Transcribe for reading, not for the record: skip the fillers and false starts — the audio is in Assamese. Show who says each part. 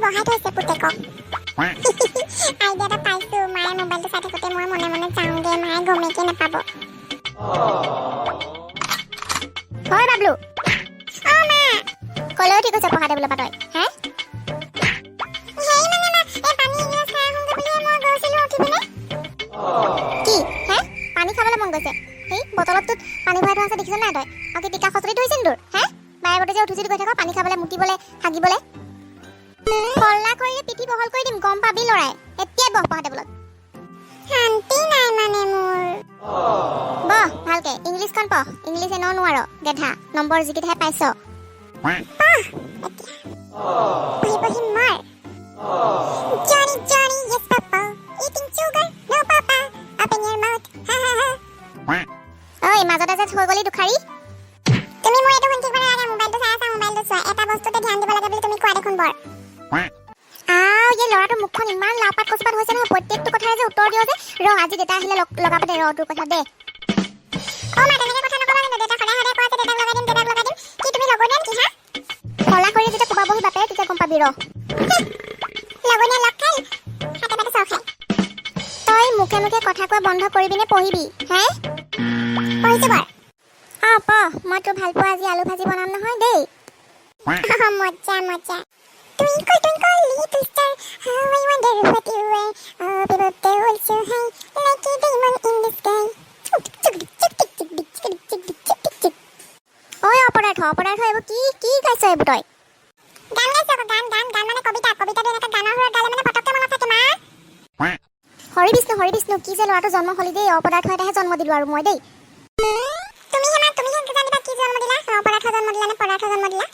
Speaker 1: বহাই থৈছে পুতেকক। আইডিয়া এটা পাইছো। মায়ে মোবাইলটো চাই থাকোঁতে মই মনে মনে যাওঁগে, মায়ে গমেকে নাপাব।
Speaker 2: হয় বাবলু।
Speaker 1: অ মা।
Speaker 2: ক'লৈ উঠি গৈছ পঢ়া টেবুলৰ পৰা তই, হে?
Speaker 1: হেৰি মানে মা, এই পানী এগিলাচ খাই আহোঁগে বুলিয়ে মই গৈছিলো উঠি পিনে।
Speaker 2: কি হে, পানী খাবলৈ মন গৈছে? সেই বটলটোত পানী ভৰাই থোৱা আছে, দেখিছ নাই তই? আৰু কি টিকা খচৰি ধৰিছে নি তোৰ, হে? বাৰে বাৰে যে উঠি গৈ থাক পানী খাবলৈ, মুতিবলৈ, হাগিবলৈ। হল্লা কৰিলে পিঠি বহল কৰি দিম, গম পাবি লৰাই। এতিয়াই বহ পঢ়া টেবুলত।
Speaker 1: শান্তি নাই মানে মোৰ।
Speaker 2: বহ ভালকে, ইংলিছখন পঢ়। ইংলিছ এনেও নোৱাৰ গেধা, নম্বৰ যিকেইটাহে পাইছ।
Speaker 1: পঢ়ি পঢ়ি মৰ। Johnny, Johnny, yes papa, eating sugar, no papa, open your mouth, ha ha ha.
Speaker 2: ঐ, মাজতে যে থৈ গ'লি দুখাৰী।
Speaker 1: তুমি মোৰ এইটো শুনি থাকিব নালাগে। মোবাইলটো চাই আছা, মোবাইলটো চোৱা। এটা বস্তুতে ধ্যান দিব লাগে বুলি তুমি কোৱা দেখোন বৰ।
Speaker 2: আও, এই ল'ৰাটোৰ মুখখন ইমান লাওপাত কচুপাত হৈছে নহয়, প্ৰত্যেকটো কথাৰে যে উত্তৰ দিয় যে। ৰ, আজি দেউতা আহিলে লগাব দে ৰ তোৰ কথা দে।
Speaker 1: অ মা, তেনেকে কথা নকবা কিন্তু। দেউতা সদায় সদায় কোৱা যে দেউতাক লগাই দিম, দেউতাক লগাই দিম। কি তুমি লগৰীয়া নেকি হা?
Speaker 2: হল্লা কৰি যেতিয়া কোবাবহি বাপেৰে, তেতিয়া গম পাবি ৰ।
Speaker 1: লগৰীয়া লগ খাই হাতে পাতে চৰ খাই।
Speaker 2: তই মুখে মুখে কথা কোৱা বন্ধ কৰিবি নে পঢ়িবি, হে?
Speaker 1: পঢ়িছো বৰ।
Speaker 2: অ পঢ়। মই তোৰ ভাল পোৱা আজি আলু ভাজি বনাম নহয় দেই।
Speaker 1: মজা মজা। Twinkle, twinkle, little star, how I wonder what you are. Up above the world so high, like a diamond in the sky. চিক চিক চিক চিক চিক চিক চিক চিক।
Speaker 2: ঐ অপদাৰ্থ, অপদাৰ্থ, এইবোৰ কি কি গাইছ এইবোৰ তই?
Speaker 1: গান গাইছো আকৌ, গান গান। গান মানে কবিতা। কবিতাটো এনেকে গানৰ সুৰত গালে মানে পটককে মনত থাকে মা।
Speaker 2: হৰি বিষ্ণু, হৰি বিষ্ণু, কি যে ল'ৰাটো জন্ম হলি দেই। অপদাৰ্থ এটাহে জন্ম দিলো আৰু মই দেই।
Speaker 1: তুমিহে মা, তুমিহে জানিবা কি জন্ম দিলা, অপদাৰ্থ জন্ম দিলা নে পদাৰ্থ জন্ম দিলা।